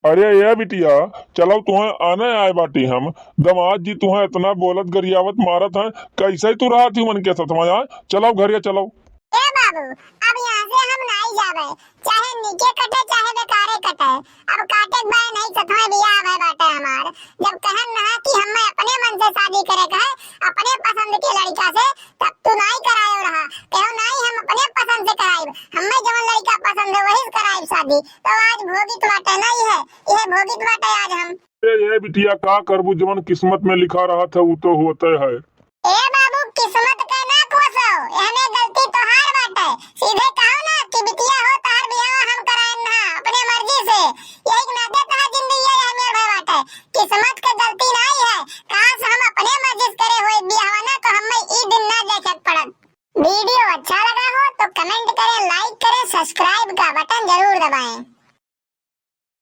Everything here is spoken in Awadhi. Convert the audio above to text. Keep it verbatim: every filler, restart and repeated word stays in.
अरे ए बिटिया, चलउ, तुहैं आने आए बाटी हम। दमाद जी तुहैं एतना बोलत गरियावत मारत हैं, कइसइ तू रहत ही उनके सथवा आए? चलउ घरिया चलउ। ए बाबू, अब यहाँ से हम नाहीं जाबे, चाहे नीके कटे चाहे बेकारे कटे। अब काटे के बाय नहीं, सथवा बियाह भय बाटे हमार। जब कहन रहा कि हमें अपने मन से शादी करे के है, अपने पसंद के लड़का से, तब तू नाहीं करायो रहा। कहो नाहीं, हम अपने पसंद से कराइब, हमें जवन लड़का पसंद है वही से कराइब शादी। तो आज भोगित बाटे नहीं है, यह भोगित बाटे आज हम। ए, ए बिटिया, का करबू, जवन किस्मत में लिखा रहत है उ तो होते है।